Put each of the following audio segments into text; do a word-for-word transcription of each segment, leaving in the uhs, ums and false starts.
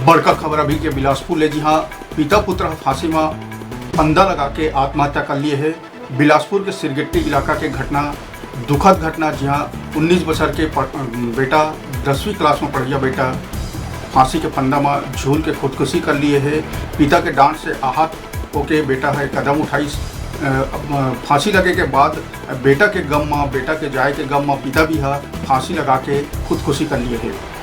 बड़का खबर अभी के बिलासपुर ले, जिहां पिता पुत्र ह फांसी म फंदा लगा के आत्महत्या कर लिए हे। बिलासपुर के सिरगिट्टी इलाका के घटना, दुखद घटना, जिहां उन्नीस बछर के प-, बेटा, दसवीं क्लास म पढ़इया बेटा फांसी के फंदा म झूल के खुदकुशी कर लिए हे। पिता के डांट से आहत होके बेटा ह कदम उठाइस। अ, फांसी लगे के बाद बेटा के गम म, बेटा के जाए के गम म पिता भी ह फांसी लगा के खुदकुशी कर लिए हे।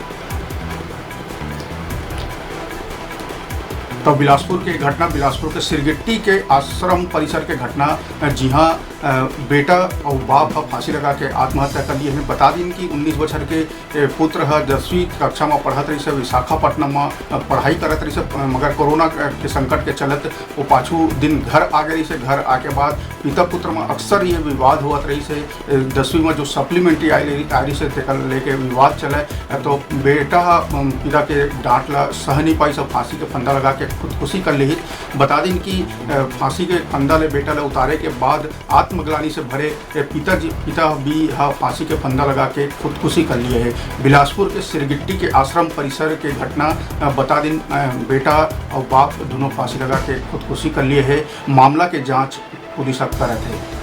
तो बिलासपुर के घटना, बिलासपुर के सिरगिट्टी के आश्रम परिसर के घटना, जिहां, अ, बेटा अउ बाप ह फांसी लगा के आत्महत्या कर लिए हे। बता दिन कि उन्नीस बछर के, ए, पुत्र ह दसवीं कक्षा म पढ़त रहिस हे, विशाखापट्टनम म, अ, पढ़ाई करत रहिस हे, अ, मगर कोरोना के संकट के चलत वो पाछू दिन घर आ गे रहिस हे। घर आके बाद पिता पुत्र म अक्सर ये विवाद होवत रहिस हे। ए, दसवीं म जो सप्लीमेंट्री आय ले, आय रहिस हे, तेकर लेके विवाद चले। तो बेटा ह, अम, पिता के डांट ला सह नहीं पाइस, सब फांसी के फंदा लगा के खुदकुशी कर लिहिस। बता दिन कि, अ, फांसी के फंदा ले बेटा ला उतारे के बाद आत्मग्लानी से भरे ए पिताजी, पिता भी ह फांसी के फंदा लगा के खुदकुशी कर लिए हे। बिलासपुर के सिरगिट्टी के आश्रम परिसर के घटना, अ, बता दिन, अ, बेटा अउ बाप दोनों फांसी लगा के खुदकुशी कर लिए हे। मामला के जांच पुलिस ह करत हे।